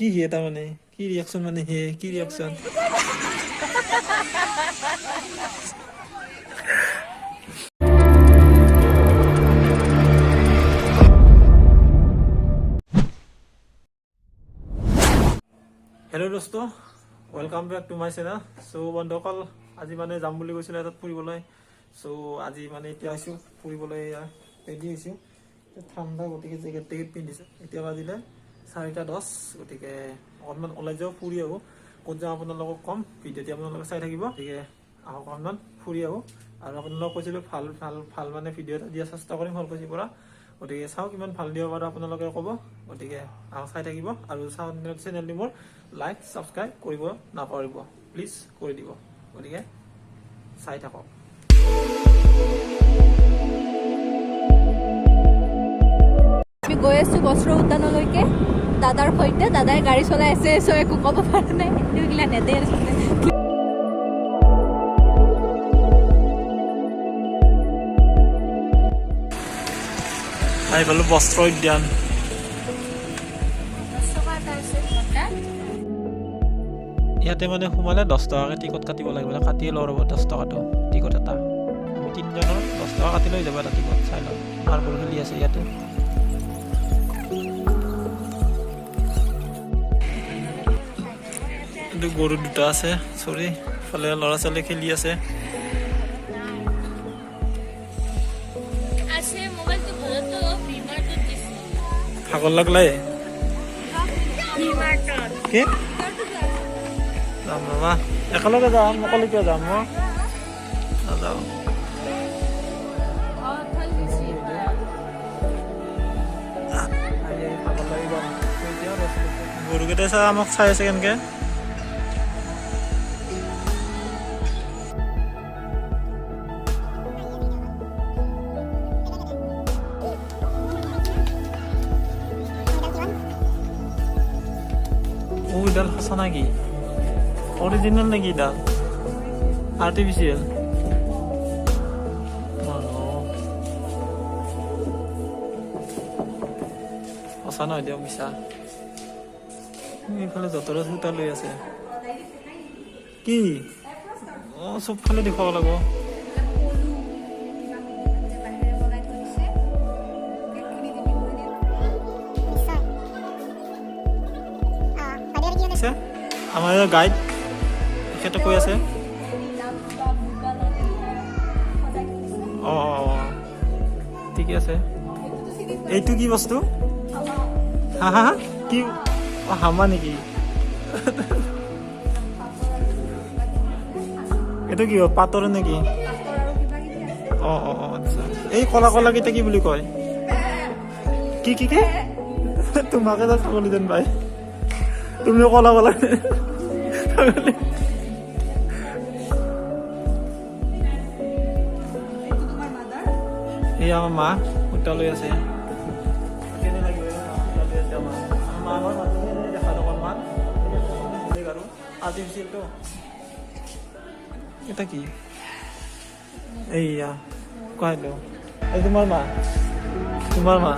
কি হে তাৰমানে কি ৰিয়েকশ্যন মানে হে কি ৰিয়েকশ্যন? হেল্ল' দোস্ত, welcome back to my channel. So বন্ধুসকল, আজি মানে যাম বুলি কৈছিলোঁ এটাত ফুৰিবলৈ। চ' আজি মানে এতিয়া আহিছোঁ ফুৰিবলৈ, ৰেডি হৈছোঁ। ঠাণ্ডা, গতিকে জেকেট টেকেট পিন্ধিছোঁ। এতিয়া বাজিলে 4:10, গতিকে অকণমান ওলাই যাওঁ, ফুৰি আহোঁ। ক'ত যাওঁ আপোনালোকক ক'ম, ভিডিঅ'টি আপোনালোকে চাই থাকিব। গতিকে আহক, অকণমান ফুৰি আহোঁ। আৰু আপোনালোকক কৈছিলোঁ ভাল ভাল ভাল মানে ভিডিঅ' এটা দিয়াৰ চেষ্টা কৰিম শুৱালকুছিৰ পৰা। গতিকে চাওঁ কিমান ভাল দিব পাৰোঁ, আপোনালোকে ক'ব। গতিকে আহক, চাই থাকিব। আৰু চাওঁ চেনেলটো মোৰ লাইক ছাবস্ক্ৰাইব কৰিব নাপাহৰিব, প্লিজ কৰি দিব। গতিকে চাই থাকক। আমি গৈ আছো বস্ত্ৰ উদ্যানলৈকে দাদাৰ সৈতে। দাদাই গাড়ী চলাই আছে, চ' একো ক'ব পৰা নাই। এইগিলা নেদে। আহি পালোঁ বস্ত্ৰ উদ্যান। ইয়াতে মানে সোমালে 10 টকাকৈ টিকট কাটিব লাগিব। মানে কাটিয়ে লওঁ ৰ'ব, 10 টকাটো টিকট এটা। আমি তিনিজনৰ 10 টকা কাটি লৈ যাব এটা টিকট। চাই লওঁ, মাৰ্বল খেলি আছে ইয়াতে। এইটো গৰু দুটা আছে, চৰি। ইফালে ল'ৰা ছোৱালী খেলি আছে। আছে মোবাইলটো ঘৰতো ভিমাৰ্টত দিছে। ভাগৰ লাগলাই। ভিমাৰ্টত। কি যাম ৰবা, একেলগে যাম। অকলে কিয় যাম? মই নাযাওঁ। অ, থৈ দিছে। আহি আহি ভাগৰ লাগি গ'ল। এতিয়া গৰুকেইটাই চা, আমাক চাই আছে কেনেকে। ও, এডাল সঁচা নেকি? অৰিজিনেল নেকি এডাল? আৰ্টিফিচিয়েল? সঁচা নহয় দিয়ক, মিছা। এইফালে যঁতৰত সূতা লৈ আছে কি? অ, চবফালে দেখুৱাব লাগিব। আছে আমাৰ গাইড, তেখেতে কৈ আছে। অ অ অ ঠিকে আছে। এইটো কি বস্তু? হা হা হা, কি? অ, হামা নেকি? এইটো কি হয়? পাতৰ নেকি? অ অ অ আচ্ছা। এই কলা কলা কেইটা কি বুলি কয়? কি কি কি? তোমাকে তো ছাগলী যেন পাই। তুমিও কলা কলা ছাগলী। এই আমাৰ মা সূতা লৈ আছে। কেনে লাগিব? এই মা সূতা লৈ আছে। আমাৰ মা, আমাৰ মানুহজনী দেখাত অকণমান বেলেগ আৰু আৰ্টিফিচিয়েলটো। এটা কি? এইয়া কোৱা দিওঁ। এই তোমাৰ মা, তোমাৰ মা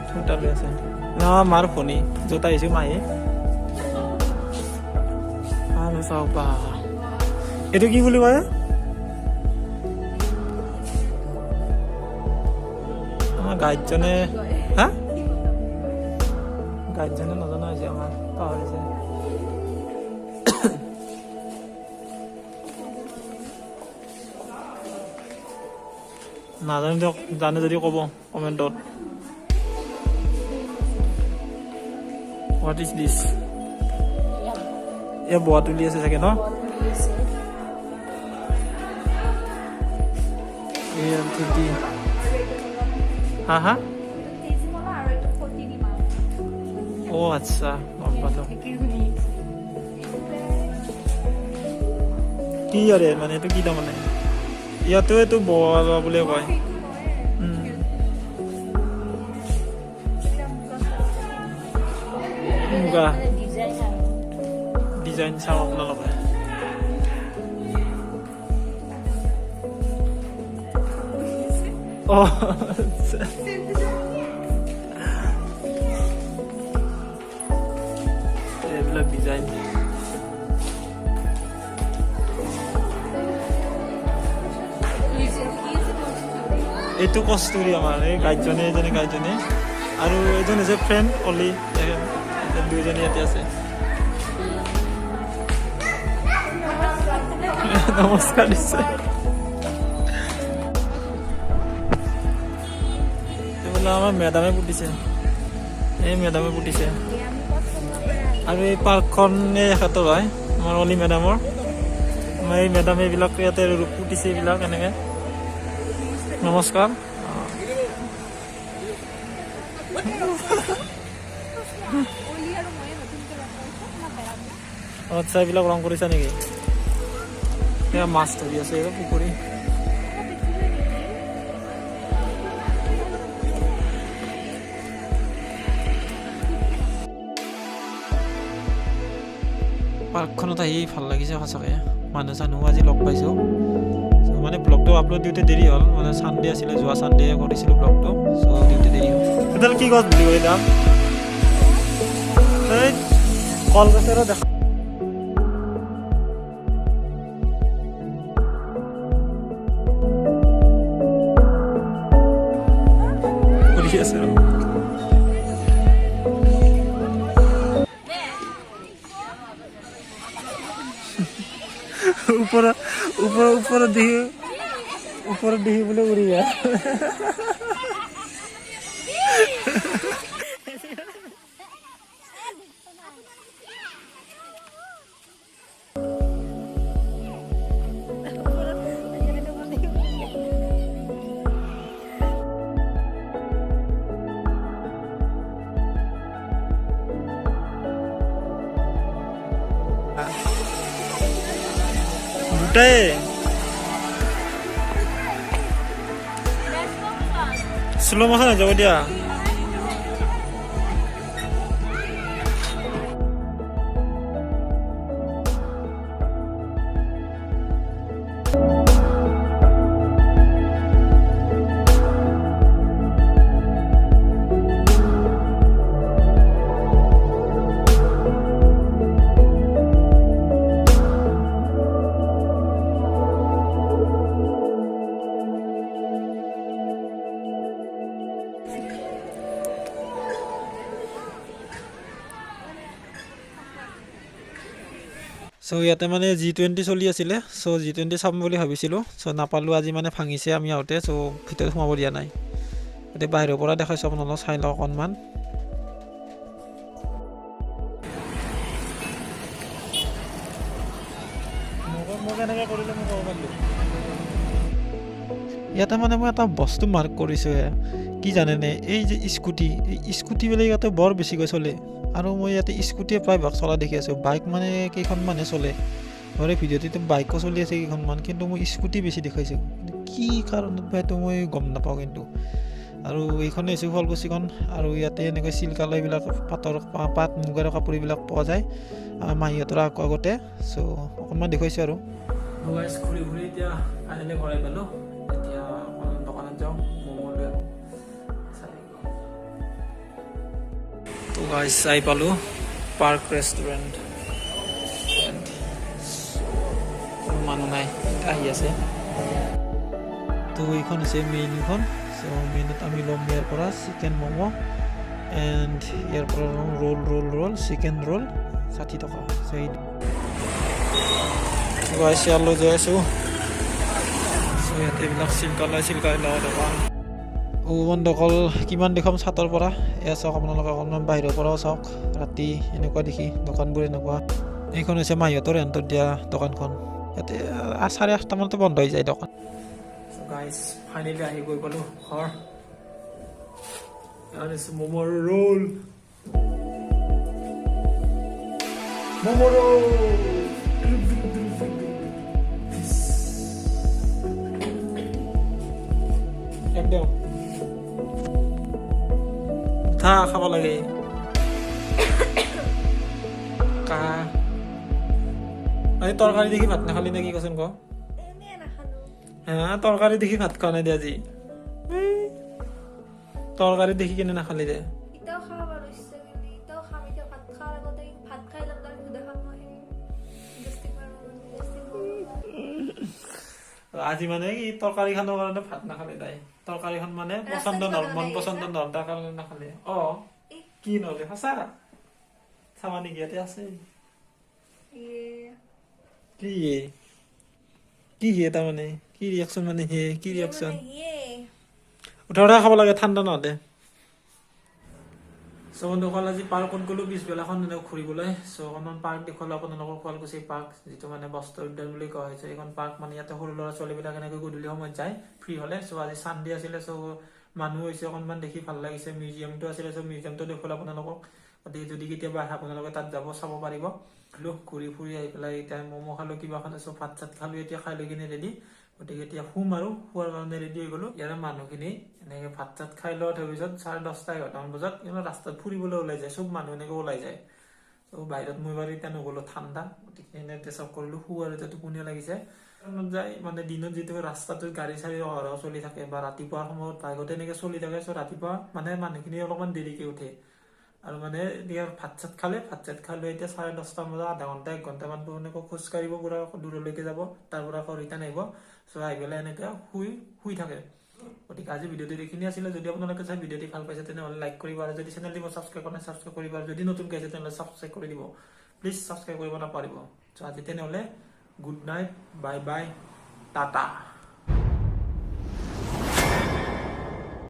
সূতা লৈ আছে। আমাৰ মাৰ ভনী য'ত আহিছো, মাহী। আৰু চাওক বা, এইটো কি বুলি কয়? আমাৰ গাইডজনে, হা, গাইডজনে নজনা হৈছে, আমাৰ পাহৰিছে। নাজানো দিয়ক, জানে যদি ক'ব কমেণ্টত। What is this? এয়া বোৱা তুলি আছে চাগে ন? এয়া ধুতি। হা হা, অ আচ্ছা, গম পালো। কি ইয়াৰে মানে এইটো কি তাৰমানে? ইয়াতো এইটো বোৱা লোৱা বুলিয়ে কয়। মুগা ডিজাইন চাওক আপোনালোকে। অ আচ্ছা। এইবিলাক ডিজাইন। এইটো কস্তুৰী আমাৰ এই গাইডজনে, এজনে গাইডজনে আৰু এজন হৈছে ফ্ৰেণ্ড অলি, দুইজনী ইয়াতে আছে। নমস্কাৰ দিছে। এইবিলাক আমাৰ মেডামে পুতিছে, এই মেডামে পুতিছে। আৰু এই পাৰ্কখন এই এখেতৰ হয়, আমাৰ অলি মেডামৰ। আমাৰ এই মেডামে এইবিলাক ইয়াতে পুতিছে এইবিলাক এনেকে। নমস্কাৰ। আচ্ছা, এইবিলাক ৰং কৰিছা নেকি? এয়া মাছ ধৰি আছে এই পুখুৰী। পাৰ্কখনত আহি ভাল লাগিছে সঁচাকৈ, মানুহ চানুহ আজি লগ পাইছোঁ। মানে ব্লগটো আপলোড দিওঁতে দেৰি হ'ল, মানে চানডে আছিলে, যোৱা চানডে কৰিছিলোঁ ব্লগটো, চ' দিওঁতে দেৰি হ'ল। এডাল কি গছ বুলি কয় দাম? এই কলগছৰো দেখা কৰি আছে। ওপৰত ওপৰত ওপৰত দেখি, ওপৰত দেখি বোলে উৰি যায়। দুটাই শ্ল' মোচন হৈ যাব দিয়া। চ' ইয়াতে মানে G20 চলি আছিলে, চ' G20 চাম বুলি ভাবিছিলোঁ, চ' নাপালোঁ। আজি মানে ভাঙিছে আমি আহোঁতে, চ' ভিতৰত সোমাব দিয়া নাই। এতিয়া বাহিৰৰ পৰা দেখাইছোঁ আপোনালোক, চাই লওক অকণমান। ইয়াতে মানে মই এটা বস্তু মাৰ্ক কৰিছোঁহে, কি জানেনে, এই যে স্কুটি, এই স্কুটিবিলাক ইয়াতে বৰ বেছিকৈ চলে। আৰু মই ইয়াতে স্কুটিয়ে প্ৰায়ভাগ চলা দেখি আছোঁ, বাইক মানে কেইখনমানহে চলে। মোৰ এই ভিডিঅ'টোত বাইকো চলি আছে কেইখনমান, কিন্তু মই স্কুটি বেছি দেখাইছোঁ, কিন্তু কি কাৰণত বা সেইটো মই গম নাপাওঁ কিন্তু। আৰু এইখনেই হৈছে শুৱালকুছিখন, আৰু ইয়াতে এনেকৈ চিল্ক এইবিলাক পাটৰ পাট মুগাৰ কাপোৰ এইবিলাক পোৱা যায় মাহীহঁতৰ আগতে। চ' অকণমান দেখুৱাইছোঁ আৰু। ঘূৰি ঘূৰি এতিয়া ফাইনেলি ঘৰাই পালোঁ। এতিয়া অকণমান দোকানত যাওঁ, ম'ম' লৈ আহোঁ। তো গাইছ আহি পালোঁ পাৰ্ক ৰেষ্টুৰেণ্ট, কোনো মানুহ নাই, আহি আছে। তো এইখন হৈছে মেনুখন। চ' মেনুত আমি ল'ম ইয়াৰ পৰা চিকেন ম'ম' এণ্ড ইয়াৰ পৰা ল'ম roll roll roll chicken roll 60 টকা। গাইছ ইয়ালৈ যাই আছোঁ। চ' ইয়াতে এইবিলাক চিল্কালয় চিল্কালয় দোকান। বন্ধুসকল কিমান দেখুৱাম চাটৰ পৰা, এয়া চাওক আপোনালোকে অকণমান বাহিৰৰ পৰাও চাওক, ৰাতি এনেকুৱা দেখি দোকানবোৰ এনেকুৱা। এইখন হৈছে মাহীহঁতৰ ৰেণ্টত দিয়া দোকানখন, ইয়াতে 8:30 মানতে বন্ধ হৈ যায় দোকান। গাইছ ফাইনেলি আহি গৈ পালোঁ ঘৰ। ম'ম' ৰোল, ম'ম' ৰোল একদম উঠা খাব লাগে। কাহ আজি তৰকাৰী দেখি ভাত নাখালি নে কি কচোন ক? হা, তৰকাৰী দেখি ভাত খোৱা নাই দে আজি, তৰকাৰী দেখি কেনে নাখালি দে? আজি মানে কি তৰকাৰীখনৰ কাৰণে ভাত নাখালে তাই। তৰকাৰীখন মানে পচন্দ কিবা নহ'ল, মন বনাই পচন্দ নহ'ল, তাৰ কাৰণে নাখালে। অ, কি নহ'লে সঁচা চাবা নেকি? ইয়াতে আছে। কি কি হে তাৰমানে কি ৰিয়েকশ্যন মানে হে কি ৰিয়েকশ্যন? উঠা উঠা খাব লাগে ঠাণ্ডা নহ'লে। চ' বন্ধুসকল, আজি পাৰ্কত গ'লো পিছবেলাখন এনেকৈ ঘূৰিবলৈ। চ' অকণমান পাৰ্ক দেখুৱালো আপোনালোকৰ, শুৱালকুছি পাৰ্ক, যিটো মানে বস্ত্ৰ উদ্যান বুলি কোৱা হৈছে। এইখন পাৰ্ক মানে ইয়াতে সৰু ল'ৰা ছোৱালীবিলাক এনেকৈ গধূলি সময়ত যায় ফ্ৰী হ'লে। চ' আজি চানডে আছিলে, চ' মানুহ হৈছে অকণমান, দেখি ভাল লাগিছে। মিউজিয়ামটো আছিলে, চ' মিউজিয়ামটো দেখুৱালো আপোনালোকক। গতিকে যদি কেতিয়াবা আহে আপোনালোকে তাত যাব চাব পাৰিব। খালো, ঘূৰি ফুৰি আহি পেলাই এতিয়া ম'ম' খালো, কিবা খালো, চ' ভাত চাত খালো। এতিয়া খাই লৈ কিনে ৰেডি। গতিকে এতিয়া শুম আৰু শোৱাৰ কাৰণে ৰেডি হৈ গ'লো। ইয়াৰে মানুহখিনি এনেকে ভাত চাত খাই লোৱা তাৰপিছত 10:30, 11টামান বজাত কিন্তু ৰাস্তাত ফুৰিবলৈ ওলাই যায়। চব মানুহ এনেকে ওলাই যায়। ত' বাহিৰত মই বাৰু এতিয়া নগ'লো, ঠাণ্ডা। গতিকে এনে ড্ৰেছ আপ কৰিলো, শু আৰু এতিয়া টোপনিও লাগিছে। যায় মানে দিনত যিটো ৰাস্তাটোত গাড়ী চাড়ী অহৰহ চলি থাকে বা ৰাতিপুৱাৰ সময়ত বাইকতে এনেকে চলি থাকে। চ' ৰাতিপুৱা মানে মানুহখিনি অলপমান দেৰিকে উঠে আৰু মানে এতিয়া ভাত চাত খালে, ভাত চাত খাই লৈ এতিয়া 10:30 বজাত আধা ঘণ্টা এক ঘণ্টামান এনেকৈ খোজ কাঢ়িব, পুৰা দূৰলৈকে যাব, তাৰ পৰা আকৌ ৰিটাৰ্ণ আহিব। চ' আহি পেলাই এনেকৈ শুই শুই থাকে। গতিকে আজি ভিডিঅ'টো এইখিনি আছিলে। যদি আপোনালোকে চাই ভিডিঅ'টি ভাল পাইছে, তেনেহ'লে লাইক কৰিব আৰু যদি চেনেলটি মই ছাবস্ক্ৰাইব কৰা নাই, ছাবস্ক্ৰাইব কৰিব আৰু যদি নতুনকৈ আছে, তেনেহ'লে ছাবস্ক্ৰাইব কৰি দিব। প্লিজ ছাবস্ক্ৰাইব কৰিব নাপাহৰিব। চ' আজি তেনেহ'লে good night, bye bye, tata.